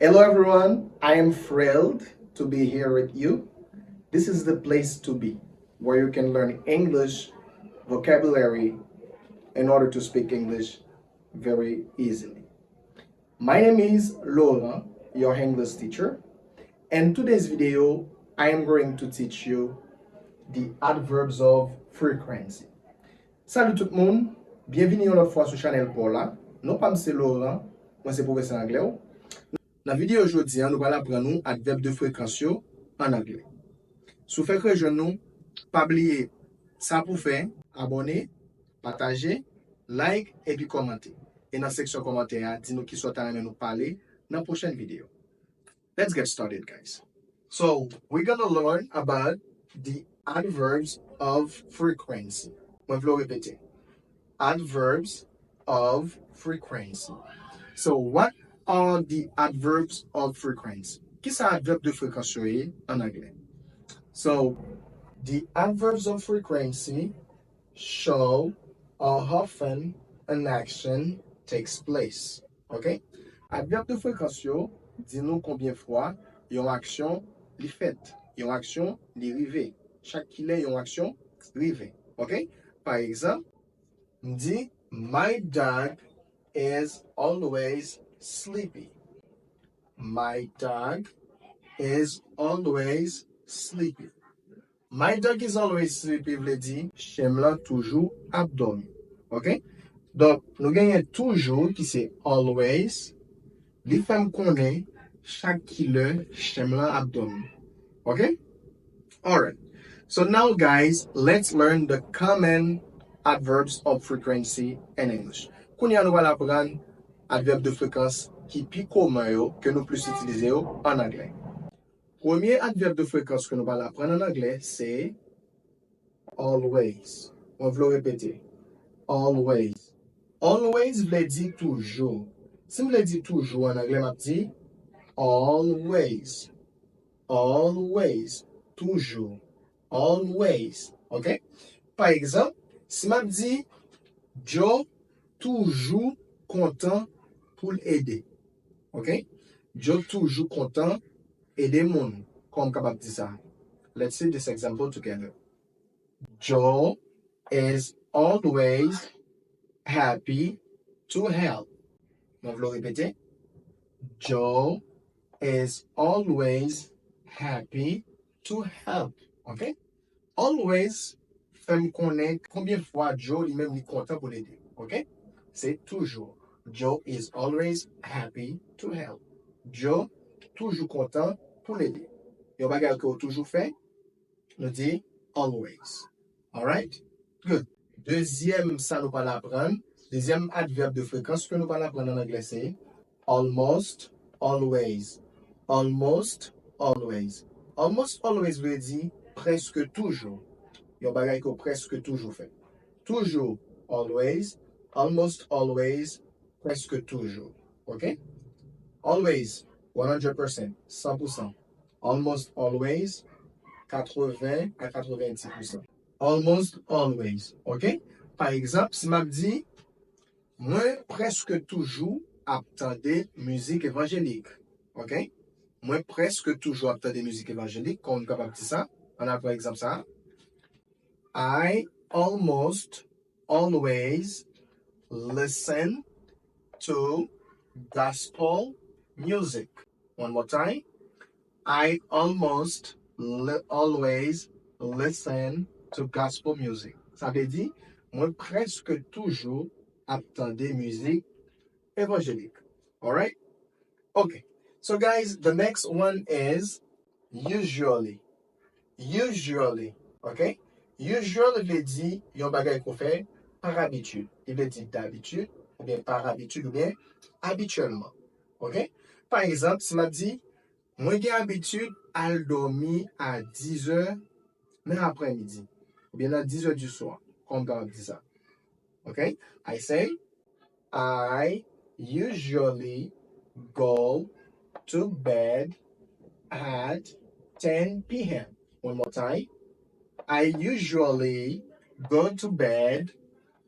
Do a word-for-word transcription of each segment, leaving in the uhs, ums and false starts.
Hello everyone, I am thrilled to be here with you. This is the place to be, where you can learn English vocabulary in order to speak English very easily. My name is Laurent, your English teacher, and today's video I am going to teach you the adverbs of frequency. Salut tout moun, byenvini yon lòt fwa sou chanèl pa w la. Non pa m se Laurent, mwen se pwofesè anglè w. Nan videyo jodi a, nou pral aprann nou advèb de frekans yo an anglè. Si w fèk rejwenn nou, pa bliye sa pou fè, abòne, pataje, like epi kòmante. E nan seksyon kòmantè a, di nou kisa w ta renmen nou pale nan pwochèn videyo. Let's get started, guys. So, we're gonna learn about the adverbs of frequency. Mwen vle w repete. Adverbs of frequency. So, what are the adverbs of frequency? Kisa advèb de frekans yo ye an anglè? So, the adverbs of frequency show how often an action takes place. Ok? Advèb de frekans yo di nou konbyen fwa yon aksyon li fèt, yon aksyon li rive, chak kilè yon aksyon rive. Ok? Pa egzanp, m di, My dog is always sleepy. My dog is always sleepy. My dog is always sleepy vle di chen m lan toujou ap dòmi. Ok? Donk, nou genyen toujou ki se always. Li fè m konnen chak kilè chen m lan ap dòmi. Ok? Alright. So now, guys, let's learn the common adverbs of frequency in English. Kounye a nou pral aprann advèb de frekans ki pi komen yo, ke nou plis itilize yo an anglè. Premye advèb de frekans ke nou pral aprann an anglè se always. Mwen vle w repete. Always. Always vle di toujou. Si m vle di toujou an anglè, m ap di always. Always. Toujou. Always. Ok? Pa egzanp, si m ap di Joe toujou kontan pou l ede. Ok? Joe toujou kontan ede moun. Kòman m kapab di sa? Let's see this example together. Joe is always happy to help. Mwen vle w repete. Joe is always happy to help. Ok? Always fè m konnen konbyen fwa Joe li menm li kontan pou l ede. Ok? Se toujou. Joe is always happy to help. Joe toujou kontan pou l ede. Yon bagay ke w toujou fè, nou di always. Alright? Good. Dezyèm sa nou pral aprann, dezyèm advèb de frekans ke nou pral aprann an anglè se almost always. Almost always. Almost always vle di prèske toujou. Yon bagay ke w prèske toujou fè. Toujou, always. Almost always, prèske toujou. Ok? Always, one hundred percent, san pou san. Almost always, katreven a katrevendiz pousan. Almost always, ok? Pa egzanp, si m ap di, mwen prèske toujou ap tande mizik evanjelik, ok? Mwen prèske toujou ap tande mizik evanjelik, kòman m kapab di sa? Ann al pran egzanp sa a. I almost always listen to gospel music. One more time. I almost li- always listen to gospel music. Sa vle di, mwen prèske toujou ap tande mizik evanjelik. Alright? Ok. So, guys, the next one is usually. Usually. Ok? Usually vle di yon bagay ke w fè par abitid. Li vle di dabitid, oubyen par abitid, oubyen abityèlman. Ok? Pa egzanp, si m ap di, mwen gen abitid al dòmi a dizè nan aprèmidi, oubyen nan dizè di swa, kòman m kapab di sa? Ok? I say, I usually go to bed at ten p m. One more time. I usually go to bed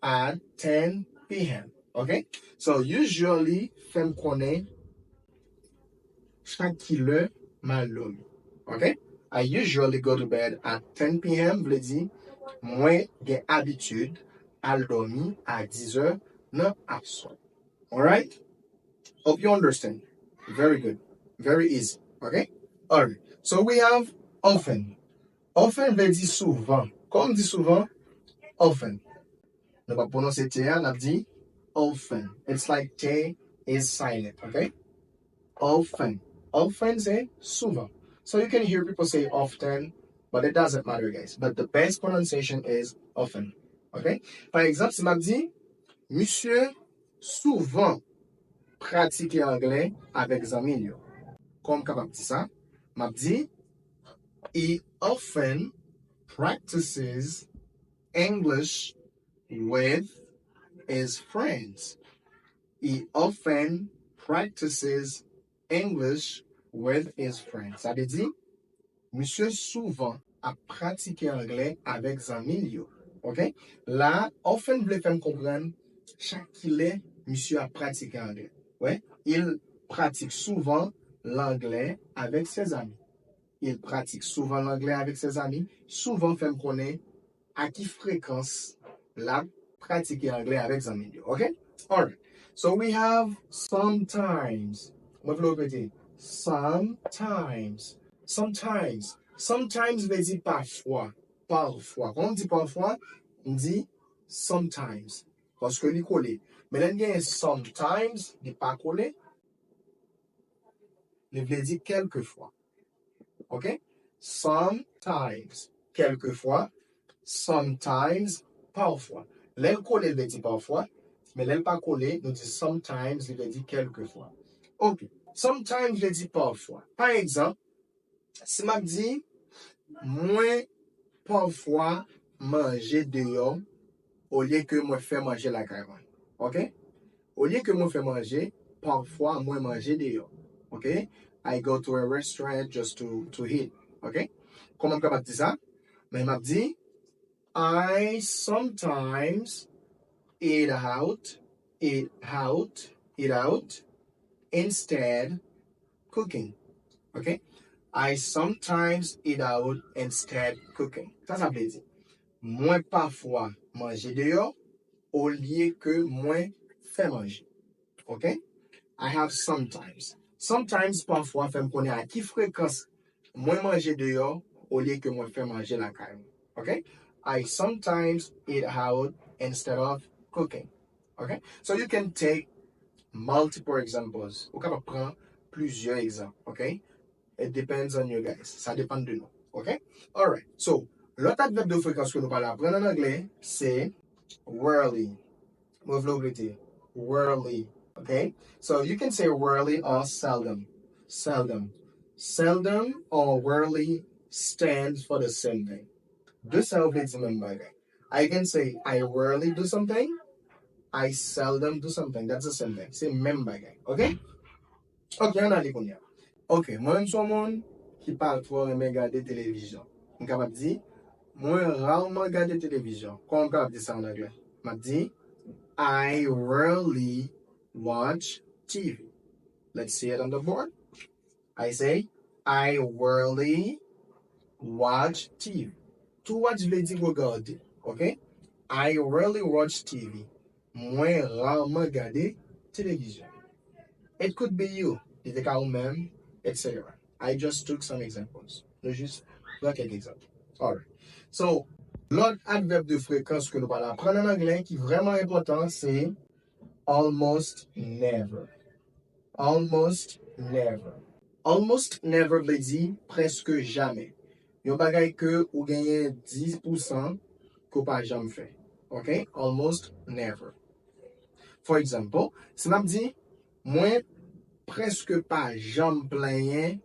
at ten p m. Ok? So, usually fè m konnen chak kilè m al dòmi. Ok? I usually go to bed at ten p m vle di mwen gen abitid al dòmi a diz è nan aswè. Alright? Hope you understand. Very good. Very easy. Ok? Alright. So we have often. Often vle di souvan. Kòman di souvan? Often. Nou pa pwononse T a, n ap di often. It's like T is silent, ok? Often. Often se souvan. So you can hear people say often, but it doesn't matter, guys. But the best pronunciation is often, ok? Pa egzanp, si m ap di, misye souvan pratike anglè avèk zanmi l yo. Kòman m kapab di sa? M ap di, he often practices English with his friends. He often practices English with his friends. Sa vle di, misye souvan ap pratike anglè avèk zanmi l yo. Ok? La, often vle fè m konprann chak kilè misye ap pratike anglè. Wè, il pratique souvent l'anglais avec ses amis. Il pratique souvent l'anglais avec ses amis. Souvan fè m konnen a ki frekans l ap pratike anglè avèk zanmi l yo. Ok? Alright. So we have sometimes. Mwen vle repete. Sometimes. Sometimes. Sometimes vle di pafwa. Pafwa. Kòman m di pafwa? M di sometimes. Paske li kole. Men lè n gen sometimes, li pa kole. Li vle di kèlkefwa. Ok? Sometimes, kèlkefwa. Sometimes, pafwa. Lè l kole, l vle di pafwa. Men lè l pa kole, nou di sometimes, li vle di kèlkefwa. Ok. Sometimes vle di pafwa. Pa egzanp, si m ap di, mwen pafwa manje deyò olye ke mwen fè manje lakay mwen. Ok? Olye ke mwen fè manje, pafwa mwen manje deyò. Ok? I go to a restaurant just to, to eat. Ok? Kòman m kapab di sa? Men m ap di, I sometimes eat out, eat out, eat out instead cooking. Ok? I sometimes eat out instead cooking. Sa sa vle di? Mwen pafwa manje deyò olye ke mwen fè manje. Ok? I have sometimes. Sometimes, pafwa, fè m konnen a ki frekans mwen manje deyò olye ke mwen fè manje lakay mwen. Ok? I sometimes eat out instead of cooking. Ok? So you can take multiple examples. Ou kapab pran plizyè egzanp. Ok? It depends on you guys. Sa depann de nou. Ok? Alright. So, lòt advèb de frekans ke nou pral aprann an anglè, se rarely. Mwen vle w rete. Rarely. Ok? So, you can say rarely or seldom. Seldom. Seldom or rarely stands for the same thing. De sa yo vle di menm bagay. I can say, I rarely do something. I seldom do something. That's the same thing. Se menm bagay. Ok? Ok, ann ale kounye a. Ok, mwen menm se yon moun ki pa twò renmen gade televizyon. M kapab di, mwen raman gade televizyon. Kòman m kapab di sa an anglè? M ap di, I rarely watch T V. Let's see it on the board. I say, I rarely watch T V. To watch vle di regade, ok? I rarely watch T V. Mwen raman gade televizyon. It could be you. Li te ka ou menm, et cetera. I just took some examples. Nou jis pran kèk egzanp. Alright. So, lòt advèb de frekans ke nou pral aprann an anglè ki vrèman enpòtan, se almost never. Almost never. Almost never vle di prèske jamè. Yon bagay ke ou genyen dis pousan ke w pa janm fè. Ok? Almost never. For example, si m ap di, mwen prèske pa janm plenyen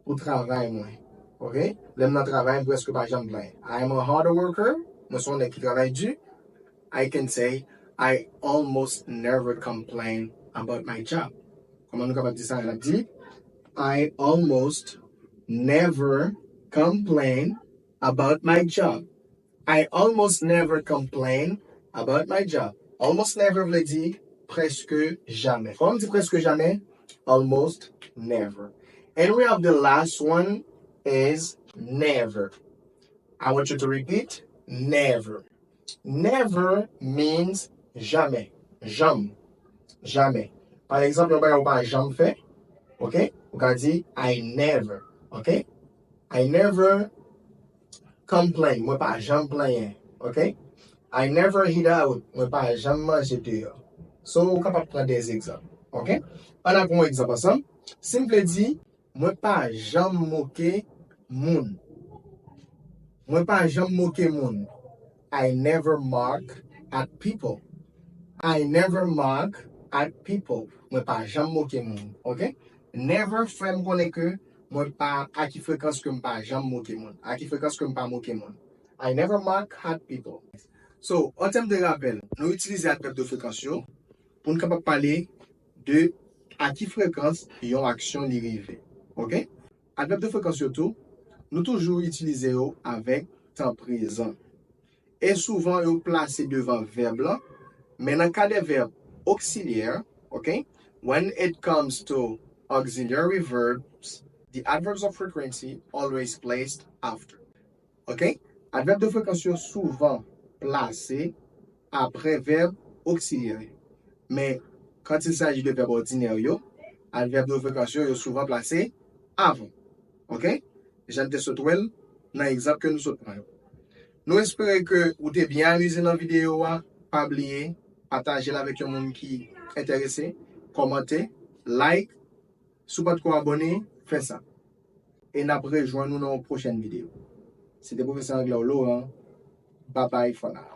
pou travay mwen. Ok? Lè m nan travay, m prèske pa janm plenyen. I am a hard worker. Mwen se yon nèg ki travay di. I can say, I almost never complain about my job. Kòman nou kapab di sa? N ap di, I almost never complain about my job. I almost never complain about my job. Almost never vle di prèske jamè. Kòman m di prèske jamè? Almost Never. And we have the last one is never. I want you to repeat never. Never means jamais. Janm. Jamais. Pa egzanp, yon bagay ou pa janm fè, ok? Ou ka di, I never, ok? I never complain. Mwen pa janm plenyen, ok? I never eat out. Mwen pa janm manje deyò. So, ou kapab pran de egzanp, ok? Ann al pran yon egzanp ansanm. Si m vle di, mwen pa janm moke moun. Mwen pa janm moke moun. I never mock at people. I never mock at people. Mwen pa janm moke moun, ok? Never fè m konnen ke mwen pa, a ki frekans ke m pa janm moke moun. A ki frekans ke m pa moke moun. I never mock at people. So, an tèm de rapèl, nou itilize advèb de frekans yo pou n kapab pale de a ki frekans yon aksyon li rive. Ok? Advèb de frekans yo tou, nou toujou itilize yo avèk tan prezan. E souvan, yo plase devan vèb lan, men nan ka de vèb oksilyè, ok? When it comes to auxiliary verbs, the adverbs of frequency always placed after. Ok? Advèb de frekans yo souvan plase apre vèb oksilyè yo. Men, quand il s'agit de vèb òdinè yo, advèb de frekans yo, yo souvan plase avan. Ok? Jan n te sot wè l nan egzanp ke nou sot pran yo. Nou espere ke ou te byen amize nan videyo a. Pa bliye, pataje l avèk yon moun ki enterese, kòmante, like. Si w pa t ko abòne, fè sa. E n ap rejwenn nou nan yon pwochèn videyo. Se te pwofesè anglè w Laurent. Bye bye for now.